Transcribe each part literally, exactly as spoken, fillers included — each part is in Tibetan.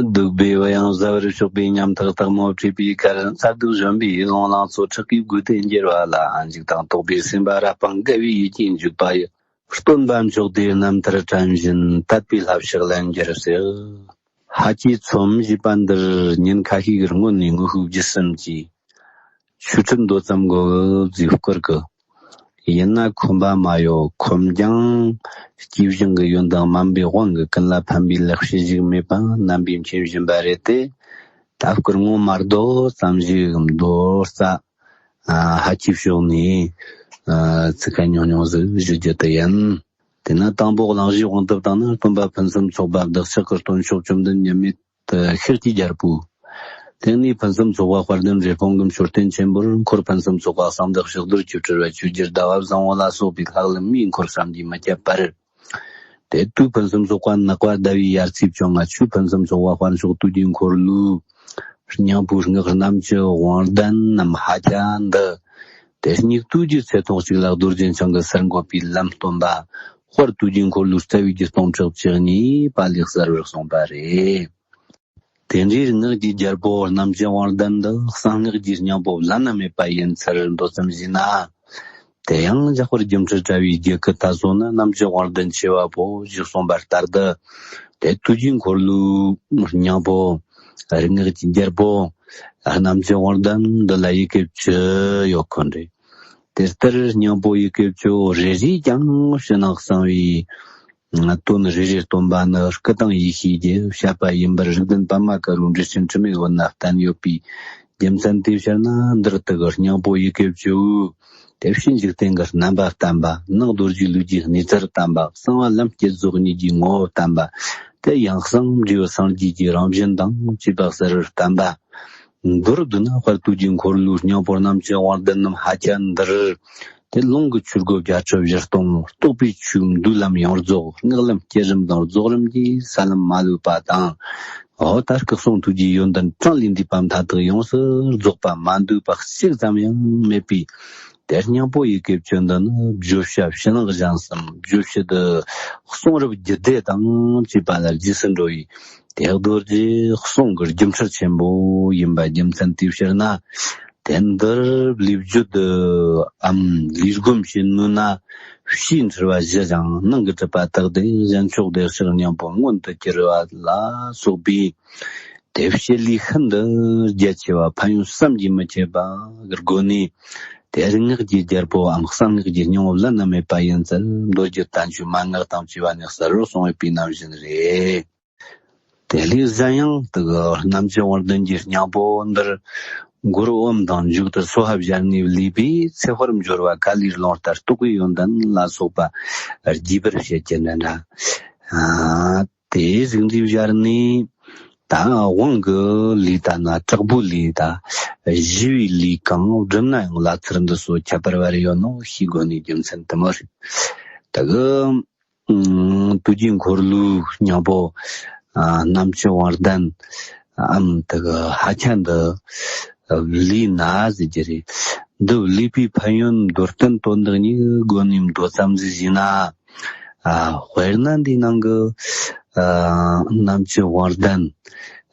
གདུག་པའི་དབུ་ཡང་ཟ་བར་ཕྱོགས་པའི་ཉམ་ཐག་སྟག་མོ་བྲིས་པའི་ཁར། མཚར་སྡུག་བཞོན་པའི་ལུང་བླངས་ཚོ་ཁྲག་གིས་བསྒོས་ཏེ་འགྱེལ་བ་ལ། འཇིགས་དང་དོགས་པའི་སེམས་པ་རབ་སྤངས་དགའ་བའི་ཡིད་ཀྱིས་འཇུག་པ་ཡི། སྟོན་པ་མཆོག་དེའི་རྣམ་ཐར་དྲན་བཞིན་དད་པའི་ལྷ་ཕྱག་ལ་འགྱུར་ཟེར། ཧ་ཅའི་ཚོམ་ཞེས་པ་འདིར་ཉིན་ཁ་ཤས་ཀྱི་སྔོན་ནས་དངོས་ཤུགས་བརྒྱུད་གསུམ་གྱིས་ཆོས་ཁྲིད་མདོ་ཙམ་འགོ་བརྫིས་བསྐུར་གི། ཡིན་ན་ཁོམ་པ་མ་ཡོད། ཁོམ་ཀྱང་སྐྱེས་བཞིན་གྱི་ཡོན་ཏན་དམན་པའི་དབང་གིས་ཀུན་ལ་ཕན་པའི་ལེགས་བཤད་ཞིག་མེད་པ་རྣམ་པས་མཁྱེན་བཞིན་པ་རེད་དེ། ད་བསྐུར་ངོ་མ་རྡོ་ཙམ་ཞིག་མདོ་རྩ་ཨ་ཧ་ཅའི་ཕྱོགས་ནས་ཨ་ཚིག་ཁ་ཉུང་ཉུང་ཟིག་ཞུ་རྒྱུ་དེ་ཡིན། དེས་ན་དང་པོ་གླེང་གཞིའི་དབང་དུ་བཏང་ན། སྟོན་པ་ཕུན་སུམ་ཚོགས་པ་བདག་ཅག་གི་སྟོན་མཆོག་བཅོམ་ལྡན་འཇིགས་མེད་ཤེལ་གྱི་རྒྱལ་པོ། དེང་ནས་ཕུན་སུམ་ཚོགས་པ་དཔལ་ལྡན་འབྲས་སྤུངས་ཀྱི་མཆོད་རྟེན་ཆེན་པོར། འཁོར་ཕུན་སུམ་ཚོགས་པ་གསང་བདག་ཕྱག་རྡོར་གྱིས་སྤྲུལ་པ་ཆོས་རྒྱལ་ཟླ་བ་བཟང་བོ་ལ་སོགས་པའི་ལྷ་ཀླུ་མིའི་འཁོར་བསམ་གྱིས་མི་ཁྱབ་པར། དེ་དུས་ཕུན་སུམ་ཚོགས་པ་ནག་པ་ཟླ་བའི་ཡར་ཚེས་བཅོ་ལྔ། ཆོས་ཕུན་སུམ་ཚོགས་པ་དཔལ་མཆོག་དུས་རྒྱུན་འཁོར་ལོའི་སྙིང་པོའི་སྔགས་རྣམ་བཅུ་དབང་ལྡན་ནམ་ཧ་ཅ་འདི། དེ་སྙིགས་དུས་ཀྱི་ཚེ་ཐུང་གཅིག་ལ་རྡོ་རྗེ་འཆང་གི་སར་འགོད་པའི་ལམ་སྟོན་པ། དཔལ་དུས་རྒྱུན་འཁོར་ལོའི་རྩ་བའི་རྒྱུད་སྟོང་ཕྲག་བཅུ་གཉིས་པ་ལས་གསལ་བར་གསུངས་པ་རེད། དེ་འདྲའི་སྔགས་ཀྱི་རྒྱལ་པོ་རྣམ་བཅུ་དབང་ལྡན་འདི། གསང་སྔགས་ཀྱི་སྙིང་པོ་བླ་ན་མེད་པ་ཡིན་ཚུལ་མདོ་ཙམ་ཞུས་ན། དེ་ཡང་འཇམ་དཔལ་སྒྱུ་འཕྲུལ་དྲ་བའི་རྒྱུད་ཀྱི་ད་གཟོད་ནི་རྣམ་བཅུ་དབང་ལྡན་ཆེ་བ་པོ་ཞེས་གསུངས་པ་ལྟར་དུ། དེ་དུས་རྒྱུན་འཁོར་ལོའི་སྙིང་པོ། རིག་སྔགས་ཀྱི་རྒྱལ་པོ་རྣམ་བཅུ་དབང་ལྡན་འདི་ལ་ཡི་གེ་བཅུ་ཡོད་ཁོ་རེད། དེ་ལྟར་སྙིང་པོ་ཡི་གེ་བཅུ་བོ་རེ་རེས་ཀྱང་ཕྱི་ནང་གསང་བའི་དོན་རེ་རེ་སྟོན་པ་ནི་སྐུ་དང་ཡེ་ཤེས་ཀྱི་བཤད་པ་ཡིན་པར། རིགས་ལྡན་པདྨ་དཀར་པོའི་འགྲེལ་ཆེན་དྲི་མེད་འོད་ན་བསྟན་ཡོད་པའི་རྒྱུ་མཚན་དེའི་ཕྱིར་ན། འདིར་དག་སྙིང་པོ་ཡི་གེ་བཅུ་བོས་དེ་ཕྱི་འཇིག་རྟེན་གྱི་རྣམ་པ་བསྟན་པ། ནང་རྡོ་རྗེ་ལུས་ཀྱི་གནས་ཚུལ་བསྟན་པ། གསང་བ་ལམ་བསྐྱེད་རྫོགས་གཉིས་ཀྱི་ངོ་བོ་བསྟན་པ། དེ་ཡང་གསང་འབྲས་བུ་སངས་རྒྱས་ཀྱི་རང་བཞིན་དང་བཅས་པ་གསལ་བར་བསྟན་པ། མདོར་བསྡུ་ན་དཔལ་དུས་ཀྱི་འཁོར་ལོའི་སྙིང་པོ་རྣམ་བཅུ་དབང་ལྡན་ནམ་ཧ་ཅ་འདིར། དེ་ལུང་གི་ཆོས་སྒོ་བརྒྱད་ཁྲི་བཞི་སྟོང་། རྟོགས་པའི་ཆོས་མདོའི་ལམ་ཡོངས་རྫོགས། སྔགས་ལམ་བསྐྱེད་རིམ་དང་རྫོགས་རིམ་གྱི་ས་ལམ་མ་ལུས་པ་དང་། འོ་ད་སྐུ་གསུང་ཐུགས་ཀྱི་ཡོན་ཏན་གྲངས་ལས་འདས་པ་མཐའ་དག་ཡོངས་སུ་རྫོགས་པ་མ་འདུས་པ་གཅིག་ཙམ་ཡང་མེད་པའི་དེ་སྙིང་པོ་ཡི་གེ་བཅུ་འདི་ནི། བརྗོད་བྱ་ཕྱི་ནང་གཞན་གསུམ། བརྗོད་བྱེད་དུ་གསུང་རབ་རྒྱུད་སྡེ་དང་བཅས་པ་ལ་རྗེས་སུ་འགྲོ་བའི་དེ་རྡོ་རྗེ་གསུང་གི་སྒྱུ་འཕྲུལ་ཆེན་པོ་ཡིན་པ་རྒྱུ་མཚན་དེའི་ཕྱིར་ན། དེ་འདིར་ལས་བརྗོད་དུའམ་ལས་སྒོམ་བྱེད་ནུས་ན། ཕྱིའི་འཁྲུལ་པ་ཞི་ཞིང་ནང་གི་གྲུབ་པ་དག་སྟེ། གཞན་མཆོག་བདེ་གཤེགས་སྙིང་པོ་མངོན་དུ་གྱུར་པ་ལ་སོགས་པའི་དེ་བྱེད་ལས་ཤིན་ཏུ་རྒྱ་ཆེ་བ། ཕན་ཡོན་བསམ་གྱིས་མི་ཁྱབ་པ་གི་སྒོ་ནས། དེ་རིག་སྔགས་ཀྱི་རྒྱལ་པོའམ་གསང་སྔགས་ཀྱི་སྙིང་པོ་བླ་ན་མེད་པ་ཡིན་ཚུལ་མདོ་རྒྱུད་བསྟན་བཅོས་མན་ངག་དང་བཅས་པ་ནས་གསལ་བར་གསུངས་ཡོད་པའི་ནང་བཞིན་རེད། དེ་ལས་གཞན་ཡང་དུ་རྣམ་བཅུ་དབང་ལྡན་གྱི་སྙིང་པོ་འདིར། མགུར་འོམ་དང་མཇུག་ཏུ་སོ་ཧ་སྦྱར་ནས་བླུས་པའི་ཚེ་དཔལ་འབྱོར་པ་ག་ལའི་རླུང་རྟ་རྟོག་པའི་ཡོན་ཏན་ལ་སོགས་པ་རྒྱས་པར་བཤད་ཀྱི་འདྲ་འདྲ། ཨ། དེའི་གཟུགས་འདི་སྦྱར་ནས། ད་དབང་གི་ལས་ད་ན་དྲག་པོའི་ལས་ད་ཞི་བའི་ལས་གང་བསྒྲུབ་ན་ཡང་ལ་ཚུར་འདི་སོ་ཁྱད་པར་བ་རེ་ཡོད་ནོ་ཤེས་དགོས་ནི་རྒྱུ་མཚན་དུ་མ་རེད། ད་གི་ཨ་དུས་ཀྱི་འཁོར་ལོའི་སྙིང་པོ་ཨ་རྣམ་བཅུ་དབང་ལྡན་ཨམ་ད་གི་ཧ་ཅ་འདི་བླུས་ན་ཟེར་གྱི་རེད། འདི་བླུས་པའི་ཕན་ཡོན་མདོར་བསྟན་དོན་དག་གཉིས་སྒོ་ནས་མདོ་ཙམ་ཟིག་ཞུས་ན། ཨ་དཔེར་ན་འདིའི་ནང་གི་ཨ་རྣམ་བཅུ་དབང་ལྡན་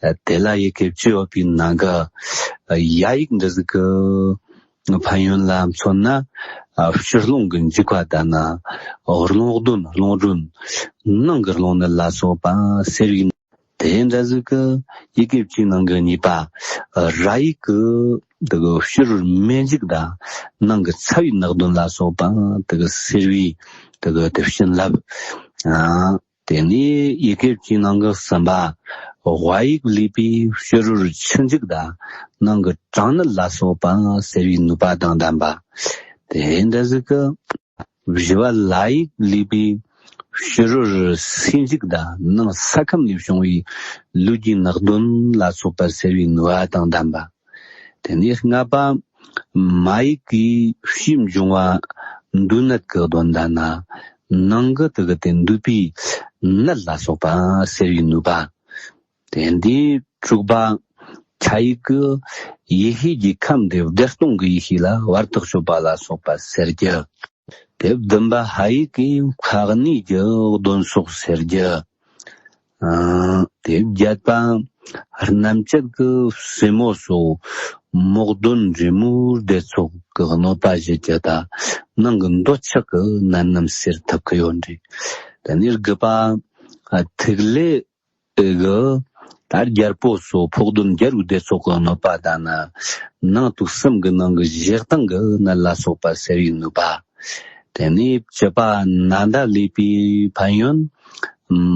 ཨ་དེ་ལ་ཡི་གེ་བཅུ་ཡོད་པའི་ནང་གི་ཨ་ཡ་ཡིག་འདི་ཟིག་གི་ཕན་ཡོན་ལ་མཚོན་ན། ཨ་ཕྱི་རླུང་གི་འཇིགས་པ་དང་ན། རླུང་གདོན་རླུང་སྒྲོན། ནང་གི་རླུང་ནད་ལ་སོགས་པ་སེལ་བའི། དེ་འདྲ་ཟིག་གི་ཡི་གེ་བཅུའི་ནང་གི་གཉིས་པ། ར་ཡིག་གི་དེ་གི་ཕྱི་རོལ་མེ་འཇིགས་དང་ནང་གི་ཚ་བའི་ནད་གདོན་ལ་སོགས་པ་དེ་གི་སེལ་བའི་དེ་གི་དེ་བྱིན་རླབས། ཨ་དེ་ནས་ཡི་གེ་བཅུའི་ནང་གི་གསུམ་པ། ཝ་ཡིག་བླུས་པའི་ཕྱི་རོལ་ཆུ་འཇིགས་དང་ནང་གི་གྲང་ནད་ལ་སོགས་པ་སེལ་བའི་ནུས་པ་དང་ལྡན་པ། དེ་འདྲ་ཟིག་གི་བཞི་པ་ལ་ཡིག་བླུས་པའི་ཕྱི་རོལ་སེལ་འཇིགས་དང་ནང་ས་ཁམས་ལས་བྱུང་བའི་ལུས་ཀྱི་ནད་གདོན་ལ་སོགས་པ་སེལ་བའི་ནུས་པ་དང་ལྡན་པ། དེ་ནས་ལྔ་པ། མ་ཡིག་གིས་ཕྱིས་འབྱུང་བ་མདོའི་ནད་ཀྱི་གདོན་དང་ན། ནང་གི་དེ་གི་དེ་འདུས་པའི་ནད་ལ་སོགས་པ་སེལ་བའི་ནུས་པ། དེ་འདི་དྲུག་པ། ཁ་ཡིག་གི་ཡེ་ཤེས་ཀྱི་ཁམས་དེ་བདེ་སྟོང་གི་ཡེ་ཤེས་ལ་བར་ཐག་ཆོད་པ་ལ་སོགས་པ་སེལ་རྒྱུ། དེ་བདུན་པ་ཧ་ཡིག་གིས་ཁ་གནས་ཀྱི་གདོན་སོགས་སེལ་རྒྱུ། ཨ་དེ་བརྒྱད་པ། རྣམ་བཅད་ཀྱི་སྲིན་མོ་སོགས་མོག་གདོན་འདྲེ་མོའི་སྡེ་ཚོགས་ཀྱི་གནོད་པ་བྱེད་ཀྱི་ད་ནང་གི་འདོད་ཆགས་ཀྱི་ནད་རྣམས་སེལ་ཐུབ་ཀྱི་ཡོད་འདྲ། དེ་ནས་དགུ་པ། ཐིག་ལེ་གི་ད་རྒྱལ་པོ་སོགས་ཕོག་གདོན་རྒྱལ་བའི་སྡེ་ཚོགས་ཀྱི་གནོད་པ་དང་ན། ནང་དུག་གསུམ་གྱི་ནང་གི་བཞེས་སྟངས་ཀྱི་ནད་ལ་སོགས་པ་སེལ་བའི་ནུས་པ། དེ་ནས་བཅུ་པ། ནཱ་ད་ལས་པའི་ཕན་ཡོན།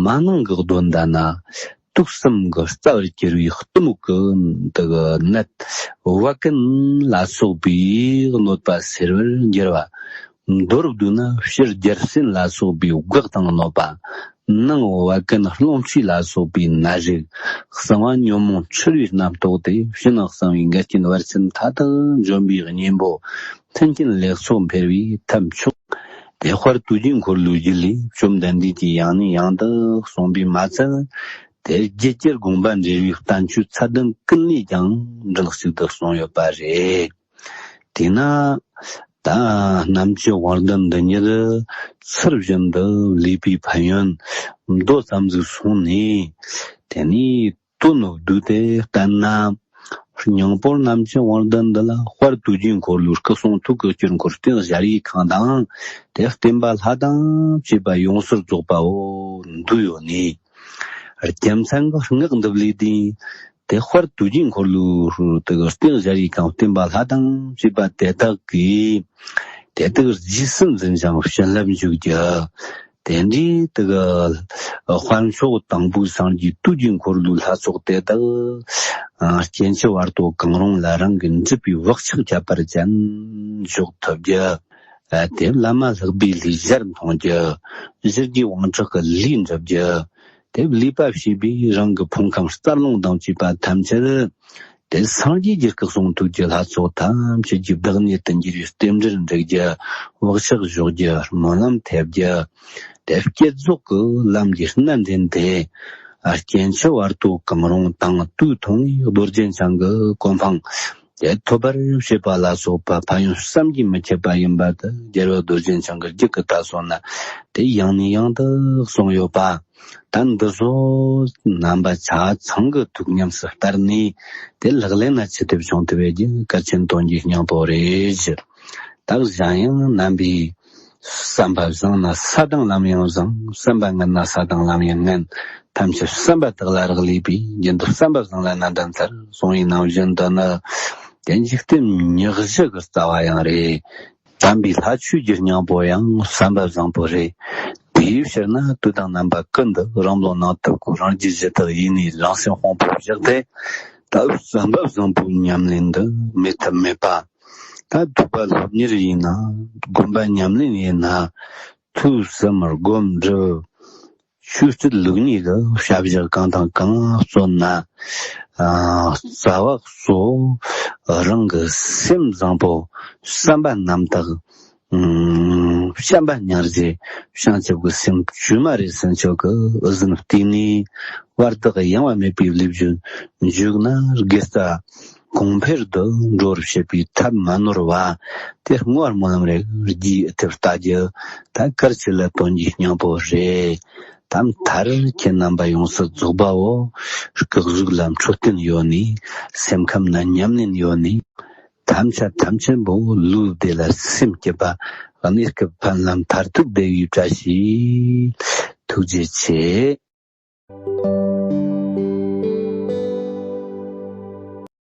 མ་ནིང་གི་གདོན་དང་ན། དུག་གསུམ་གྱི་རྩ་བར་གྱུར་བའི་གཏི་མུག་གི་དུག་ནད་བད་ཀན་ལ་སོགས་པའི་གནོད་པ་སེལ་བར་འགྱུར་བ། མདོར་བསྡུ་ན་ཕྱི་རྒྱལ་སྲིན་ལ་སོགས་པའི་འགོག་དང་གནོད་པ། ནང་བད་ཀན་རླུང་མཁྲིས་ལ་སོགས་པའི་ནད་རིགས། གསང་བ་ཉོན་མོངས་འཁྲུལ་བའི་རྣམ་རྟོག་སྟེ་ཕྱི་ནང་གསང་བའི་འགལ་རྐྱེན་བར་ཆད་མཐའ་དག་འཇོམས་པའི་གཉེན་པོ། མཐུན་རྐྱེན་ལེགས་ཚོགས་འཕེལ་བའི་ཐབས་མཆོག། དེ་དཔལ་དུས་ཀྱི་འཁོར་ལོའི་རྒྱུད་ལས་བཅོམ་ལྡན་འདས་ཀྱིས་ཡང་ནས་ཡང་དུ་གསུངས་པས་མ་ཚད། དེ་རྒྱུད་ཀྱི་དགོངས་པ་འགྲེལ་བའི་བསྟན་བཅོས་ཚད་ལྡན་ཀུན་ལས་ཀྱང་འགྲེལ་གཅིག་ཏུ་གསུངས་ཡོད་པ་རེད། དེས་ན་ད་རྣམ་བཅུ་དབང་ལྡན་འདི་ཉིད་ཚུལ་བཞིན་དུ་ལས་པའི་ཕན་ཡོན་མདོ་ཙམ་ཟིག་གསུངས་ནས། དེ་ནས་དོན་བསྡུས་ཏེ་བསྟན་ན། སྙིང་པོར་རྣམ་བཅུ་དབང་ལྡན་འདི་ལ་དཔལ་དུས་ཀྱི་འཁོར་ལོའི་སྐུ་གསུང་ཐུགས་ཀྱི་དཀྱིལ་འཁོར་སྟེང་ཞལ་གྱི་ཁང་དང་། དེ་བརྟེན་པ་ལྷ་དང་བཅས་པ་ཡོངས་སུ་རྫོགས་པའོ་འདུས་ཡོད་ནས། རྒྱུ་མཚན་གྱི་སྔགས་འདི་ལས་དེ། དེ་དཔལ་དུས་ཀྱི་འཁོར་ལོའི་དེ་གི་སྟེང་ཞལ་གྱི་ཁང་བརྟེན་པ་ལྷ་དང་བཅས་པ་དེ་དག་གིས། དེ་དག་རྗེས་སུ་འཛིན་ཞིང་བྱིན་རླབས་འཇུག་རྒྱུ། དེ་འདྲའི་དེ་གི་དཔལ་མཆོག་དང་པོའི་སངས་རྒྱས་དུས་ཀྱི་འཁོར་ལོའི་ལྷ་ཚོགས་དེ་དག་སྐྱེ་འཆི་བར་དོ་གང་རུང་ལ་རང་གི་འགྲུབ་པའི་བག་ཆགས་ཁྱད་པར་ཅན་འཇོག་ཐུབ་རྒྱུ། དེ་བླ་མ་ལྷག་པའི་ལུས་ཞལ་མཐོང་རྒྱུ། ཞི་རྒྱས་དབང་དྲག་གི་ལུས་འགྲུབ་རྒྱུ། དེ་ལས་པ་བྱས་པས་རང་གི་ཕུང་ཁམས་རྩ་རླུང་དང་བཅས་པ་ཐམས་ཅད། དེ་སངས་རྒྱས་ཀྱི་སྐུ་གསུང་ཐུགས་ཀྱི་ལྷ་ཚོགས་ཐམས་ཅད་ཀྱི་བདག་ཉིད་དུ་འགྱུར་བའི་རྟེན་འབྲེལ་འགྲིག་རྒྱུ། བག་ཆགས་གཞོག་རྒྱུ། སྨོན་ལམ་ཐེབས་རྒྱུ། དེ་བསྐྱེད་རྫོགས་ཀྱི་ལམ་གྱི་སྣ་འདྲེན་ཏེ། སྐྱེ་འཆི་བར་དོ་གང་རུང་དང་དུས་ཐུང་བའི་རྡོ་རྗེ་འཆང་གི་གོ་འཕང་དེ་ཐོབ་པར་བྱེད་པ་ལ་སོགས་པ་ཕན་ཡོན་བསམ་གྱིས་མི་ཁྱབ་པ་ཡིན་པ་དེ་རྒྱལ་བ་རྡོ་རྗེ་འཆང་གི་རྒྱུད་ཀྱི་ད་སོ་ན་དེ་ཡང་ནས་ཡང་དུ་གསུངས་ཡོད་པ། ད་འདི་ཚོ་རྣམ་པ་ཆ་ཚང་གི་ཐུགས་ཉམས་སུ་བསྟར་ནས་དེ་ལག་ལེན་ན་ཅི་ཐུབ་བྱུང་ཐུབ་པའི་རྒྱུ་གལ་ཆེན་དོན་གྱི་སྙིང་པོ་རེད། ད་གཞན་ཡང་རྣམ་པའི་བསམ་པ་བཟང་ན་ས་དང་ལམ་ཡང་བཟང་། བསམ་པ་ངན་ན་ས་དང་ལམ་ཡང་ངན། ཐམས་ཅད་བསམ་པ་དག་ལ་རག་ལས་པས། རྒྱུན་དུ་བསམ་པ་བཟང་ལ་ནན་ཏན་མཚར། གསུངས་པའི་ནང་བཞིན་དུ་ནི། དེ་འཇིག་རྟེན་མྱི་བཞི་གི་རྩ་བ་ཡང་རེད། དམ་པའི་ལྷ་ཆོས་ཀྱི་སྙིང་པོ་ཡང་བསམ་པ་བཟང་པོ་རེད། དེའི་ཕྱིར་ན་དུས་དང་རྣམ་པ་ཀུན་ཏུ་རང་བློ་ནང་དུ་ཁོ་རང་རྒྱུད་གཞི་དག་ཡེ་ནས་རང་སེམས་དཔང་པོ་བཞག་སྟེ། ད་བསམ་པ་བཟང་པོའི་ཉམས་ལེན་འདི་མེད་ཐབས་མེད་པ། ད་ཐུབ་པ་སློབ་གཉེར་ཡིན་ན། སྒོམ་པ་ཉམས་ལེན་ཡིན་ན། ཐོས་བསམ་སྒོམ་སྒྲུབ། ཆོས་སྲིད་ལུགས་གཉིས་ཀྱི་བྱ་བཞག་གང་དང་གང་བརྩོན་ན། ཨ། རྩ་བ་གཙོ་བོ་རང་གི་སེམས་བཟང་པོ། བསམ་པ་རྣམ་དག་ཨུམ། བྱམས་པ་སྙིང་རྗེ། བྱང་ཆུབ་ཀྱི་སེམས་བཅོས་མ་རེད་ཟེར་ཆོག་གི། འུ་ཟིན་བལྟས་ནས་བར་དག་གི་ཡང་བ་མེད་པའི་ལས་བྱེད་འཇུག་ན་དགེ་རྩ་གོང་འཕེལ་དུ་འགྲོ་བར་བྱེད་པའི་ཐབས་མ་ནོར་བ། དེ་བསྔོ་བ་སྨོན་ལམ་རེ་རྒྱས་ཐེབས་ལྟ་རྒྱུ། ད་གལ་ཆེ་ལ་དོན་གྱི་སྙིང་པོ་རེད། ད་མཐར་ཁྱེད་རྣམ་པ་ཡོངས་སུ་རྫོགས་པའོ། སྐུ་གཟུགས་ལ་འཕྲོད་བསྟེན་ཡོད་ནི། སེམས་ཁམས་ན་ཉམས་ལེན་ཡོད་ནི། ཐམས་ཅད་ཐམས་ཅད་པོ་ལུས་བདེ་ལ་སེམས་སྐྱིད་པ། གནས་སྐབས་ཕན་ལམ་མཐར་ཐུག་བདེ་བའི་བཀྲ་ཤིས། ཐུགས་རྗེ་ཆེ།